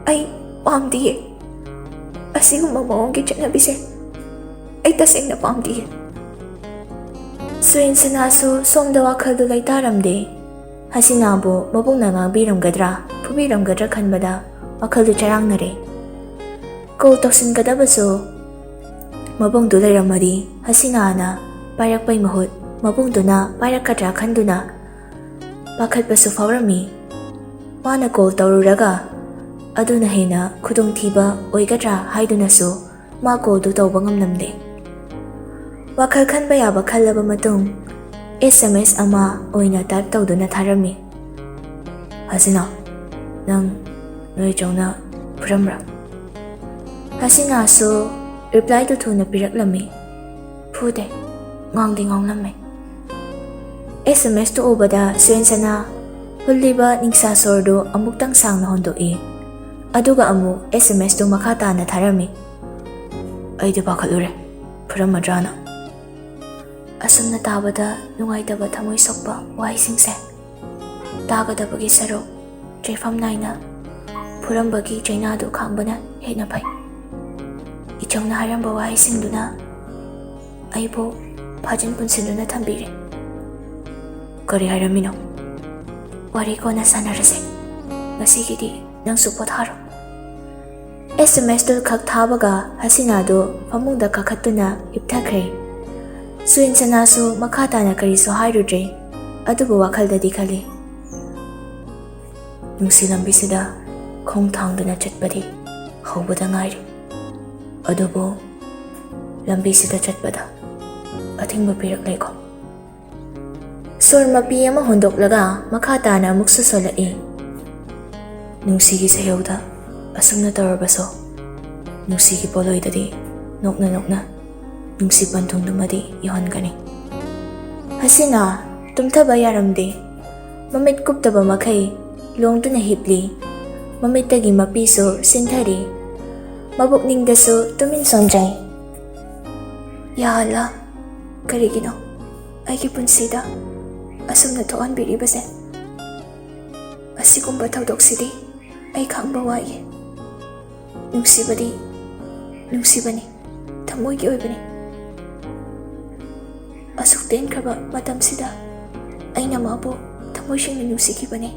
ꯑꯩ ꯄꯥꯝꯗꯤꯌꯦ꯫ ꯑꯁꯤꯒꯨꯝꯕ ꯃꯑꯣꯡꯒꯤ ꯆꯠꯅꯕꯤꯁꯦ ꯑꯩ ꯇꯁꯦꯡꯅ ꯄꯥꯝꯗꯤꯌꯦ꯫" ꯁꯨꯏꯟꯁꯅꯥꯁꯨ ꯁꯣꯝꯗ ꯋꯥꯈꯜꯗꯨ ꯂꯩꯇꯥꯔꯝꯗꯦ꯫ ꯍꯁꯤꯅꯥꯕꯨ ꯃꯕꯨꯡꯅ ꯉꯥꯡꯕꯤꯔꯝꯒꯗ꯭ꯔꯥ, ꯐꯨꯕꯤꯔꯝꯒꯗ꯭ꯔꯥ ꯈꯟꯕꯗ ꯋꯥꯈꯜꯗꯨ ꯆꯔꯥꯡꯅꯔꯦ꯫ ꯀꯣꯜ ꯇꯧꯁꯤꯟꯒꯗꯕꯁꯨ ꯃꯕꯨꯡꯗꯨ ꯂꯩꯔꯝꯃꯗꯤ ꯍꯁꯤꯅꯥꯅ ꯄꯥꯏꯔꯛꯄꯩ ꯃꯍꯨꯠ ꯃꯕꯨꯡꯗꯨꯅ ꯄꯥꯏꯔꯛꯀꯗ꯭ꯔꯥ ꯈꯟꯗꯨꯅ ꯄꯥꯈꯠꯄꯁꯨ ꯐꯥꯎꯔꯝꯃꯤ꯫ ꯃꯥꯅ ꯀꯣꯜ ꯇꯧꯔꯨꯔꯒ ꯑꯗꯨꯅ ꯍꯦꯟꯅ ꯈꯨꯗꯣꯡꯊꯤꯕ ꯑꯣꯏꯒꯗ꯭ꯔꯥ ꯍꯥꯏꯗꯨꯅꯁꯨ ꯃꯥ ꯀꯣꯜꯗꯨ ꯇꯧꯕ ꯉꯝꯂꯝꯗꯦ꯫ ꯋꯥꯈꯜ ꯈꯟꯕ ꯌꯥꯕ ꯈꯜꯂꯕ ꯃꯇꯨꯡ, ꯑꯦꯁ ꯑꯦꯝ ꯑꯦꯁ ꯑꯃ ꯑꯣꯏꯅ ꯇꯥꯏꯞ ꯇꯧꯗꯨꯅ ꯊꯥꯔꯝꯃꯤ꯫ "ꯍꯁꯤꯅꯥ, ꯅꯪ ꯅꯣꯏ ꯆꯧꯅ ꯐꯨꯔꯝꯕ꯭ꯔꯥ?" ꯍꯁꯤꯅꯥꯁꯨ ꯔꯤꯄ꯭ꯂꯥꯏꯗꯨ ꯊꯨꯅ ꯄꯤꯔꯛꯂꯝꯃꯤ꯫ "ꯐꯨꯗꯦ, ꯉꯥꯡꯗꯤ ꯉꯥꯡꯂꯝꯃꯦ꯫" ꯑꯦꯁ ꯑꯦꯝ ꯑꯦꯁꯇꯨ ꯎꯕꯗ ꯁꯨꯌꯦꯟꯁꯅꯥ ꯍꯨꯜꯂꯤꯕ ꯅꯤꯡꯁꯥ ꯁꯣꯔꯗꯨ ꯑꯃꯨꯛꯇꯪ ꯁꯥꯡꯅ ꯍꯣꯟꯗꯣꯛꯏ꯫ ꯑꯗꯨꯒ ꯑꯃꯨꯛ ꯑꯦꯁ ꯑꯦꯝ ꯑꯦꯁꯇꯨ ꯃꯈꯥ ꯇꯥꯅ ꯊꯥꯔꯝꯃꯤ꯫ "ꯑꯩꯗꯤ ꯄꯥꯈꯠꯂꯨꯔꯦ, ꯐꯨꯔꯝꯃꯗ꯭ꯔꯥꯅ꯫" ꯑꯁꯨꯝꯅ ꯇꯥꯕꯗ ꯅꯨꯡꯉꯥꯏꯇꯕ ꯊꯃꯣꯏ ꯁꯣꯛꯄ ꯋꯥꯍꯩꯁꯤꯡꯁꯦ ꯇꯥꯒꯗꯕꯒꯤ ꯁꯔꯨꯛ ꯆꯩꯐꯝ ꯅꯥꯏꯅ ꯐꯨꯔꯝꯕꯒꯤ ꯆꯩꯅꯥꯗꯨ ꯈꯥꯡꯕꯅ ꯍꯦꯟꯅ ꯐꯩ꯫ ꯏꯆꯧꯅ ꯍꯥꯏꯔꯝꯕ ꯋꯥꯍꯩꯁꯤꯡꯗꯨꯅ ꯑꯩꯕꯨ ꯐꯥꯖꯤꯟ ꯄꯨꯟꯁꯤꯟꯗꯨꯅ ꯊꯝꯕꯤꯔꯦ꯫ "ꯀꯔꯤ ꯍꯥꯏꯔꯝꯃꯤꯅꯣ?" "ꯋꯥꯔꯤ ꯀꯣꯟꯅ ꯁꯥꯟꯅꯔꯁꯦ꯫ ꯉꯁꯤꯒꯤꯗꯤ ꯅꯪꯁꯨ ꯄꯣꯊꯥꯔꯣ꯫" ꯑꯦꯁ ꯑꯦꯝ ꯑꯦꯁꯇꯨ ꯈꯛ ꯊꯥꯕꯒ ꯍꯁꯤꯅꯥꯗꯨ ꯐꯃꯨꯡꯗ ꯀꯥꯈꯠꯇꯨꯅ ꯍꯤꯞꯊꯈ꯭ꯔꯦ꯫ ꯁꯨꯏꯟꯁꯅꯥꯁꯨ ꯃꯈꯥ ꯇꯥꯅ ꯀꯔꯤꯁꯨ ꯍꯥꯏꯔꯨꯗ꯭ꯔꯦ꯫ ꯑꯗꯨꯕꯨ ꯋꯥꯈꯜꯗꯗꯤ ꯈꯜꯂꯤ, "ꯅꯨꯡꯁꯤ ꯂꯝꯕꯤꯁꯤꯗ ꯈꯣꯡ ꯊꯥꯡꯗꯨꯅ ꯆꯠꯄꯗꯤ ꯍꯧꯕꯗ ꯉꯥꯏꯔꯤ꯫ ꯑꯗꯨꯕꯨ ꯂꯝꯕꯤꯁꯤꯗ ꯆꯠꯄꯗ ꯑꯊꯤꯡꯕ ꯄꯤꯔꯛꯂꯦꯀꯣ꯫" ꯁꯣꯔ ꯃꯄꯤ ꯑꯃ ꯍꯣꯟꯗꯣꯛꯂꯒ ꯃꯈꯥ ꯇꯥꯅ ꯑꯃꯨꯛꯁꯨ ꯁꯣꯜꯂꯛꯏ꯫ "ꯅꯨꯡꯁꯤꯒꯤ ꯁꯍꯦꯎꯗ ꯑꯁꯨꯝꯅ ꯇꯧꯔꯕꯁꯨ, ꯅꯨꯡꯁꯤꯒꯤ ꯄꯣꯂꯣꯏꯗꯗꯤ ꯅꯣꯛꯅ ꯅꯣꯛꯅ ꯅꯨꯡꯁꯤ ꯄꯟꯊꯨꯡꯗꯨꯃꯗꯤ ꯌꯧꯍꯟꯒꯅꯤ꯫" ꯍꯁꯤꯅꯥ ꯇꯨꯝꯊꯕ ꯌꯥꯔꯝꯗꯦ꯫ ꯃꯃꯤꯠ ꯀꯨꯞꯇꯕ ꯃꯈꯩ ꯂꯣꯡꯗꯨꯅ ꯍꯤꯞꯂꯤ꯫ ꯃꯃꯤꯠꯇꯒꯤ ꯃꯄꯤꯁꯨ ꯁꯤꯟꯊꯔꯤ꯫ ꯃꯕꯨꯛꯅꯤꯡꯗꯁꯨ ꯇꯨꯃꯤꯟ ꯁꯣꯟꯖꯩ꯫ "ꯌꯥ ꯑꯜꯂꯥ, ꯀꯔꯤꯒꯤꯅꯣ ꯑꯩꯒꯤ ꯄꯨꯟꯁꯤꯗ ꯑꯁꯨꯝꯅ ꯊꯣꯛꯍꯟꯕꯤꯔꯤꯕꯁꯦ? ꯑꯁꯤꯒꯨꯝꯕ ꯊꯧꯗꯣꯛꯁꯤꯗꯤ ꯑꯩ ꯈꯥꯡꯕ ꯋꯥꯏꯌꯦ꯫ ꯅꯨꯡꯁꯤꯕꯗꯤ ꯅꯨꯡꯁꯤꯕꯅꯤ, ꯊꯃꯣꯏꯒꯤ ꯑꯣꯏꯕꯅꯤ꯫ ꯑꯁꯨꯛ ꯇꯦꯟꯈ꯭ꯔꯕ ꯃꯇꯝꯁꯤꯗ ꯑꯩꯅ ꯃꯥꯕꯨ ꯊꯃꯣꯏ ꯁꯦꯡꯅ ꯅꯨꯡꯁꯤꯈꯤꯕꯅꯤ꯫